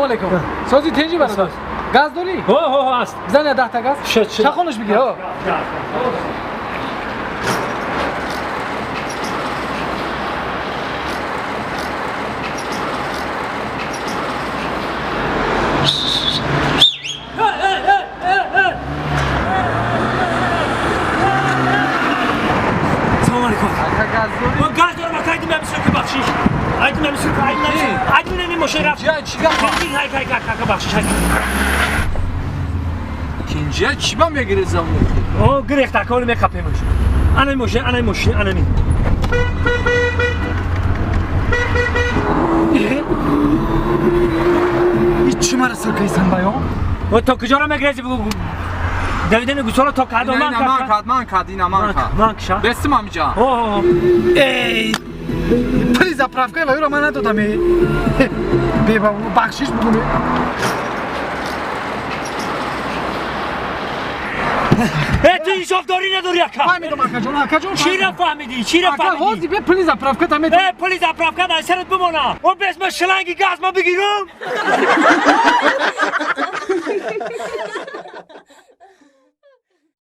Алейкум. Сози тинҷи бародар. Газ дорӣ? Ҳо, ҳо, ҳо, аст. Бизан я 10 та газ. Шуд, шуд. Чахонаш бигир, ҳо. Салом алейкум. Ака, газ дорӣ? Мо газ дорам, ака, айдим ҳамин суки, бахшиш. Айдим ҳамин суки, айдим ҳамин суки. Айдим ҳамин мошин рафт. Ҷа, чӣ гап? Ҳай, ҳай, ҳай, ака, бахшиш, ҳай. Тинҷия чӣ ба мегирӣ замон? О, гирехт, ака, оли мекапемаш. Ана ин мошин, ана ин мошин, ана ин. И чӣ мара сиркайсан баё? О, то куҷоро мегирези, бугу? Давидани гусола то кадом ман Ина ман кад, ман кад, ина ман кад. Ман киша. Бестим амҷа. О, о, о. Эй! Пули заправка ва юро ман надодам. Беба, бахшиш бугу. Э, ту инсофдорӣ надорӣ, ака. Фаҳмидам, акаҷон, акаҷон. Чира фаҳмидӣ? Чира Ака, фаҳмидӣ? ҳозир бе пули заправка та метавон. Э, пули заправка дар сарат бимона. О, бес ма шланги газ ма бигирам.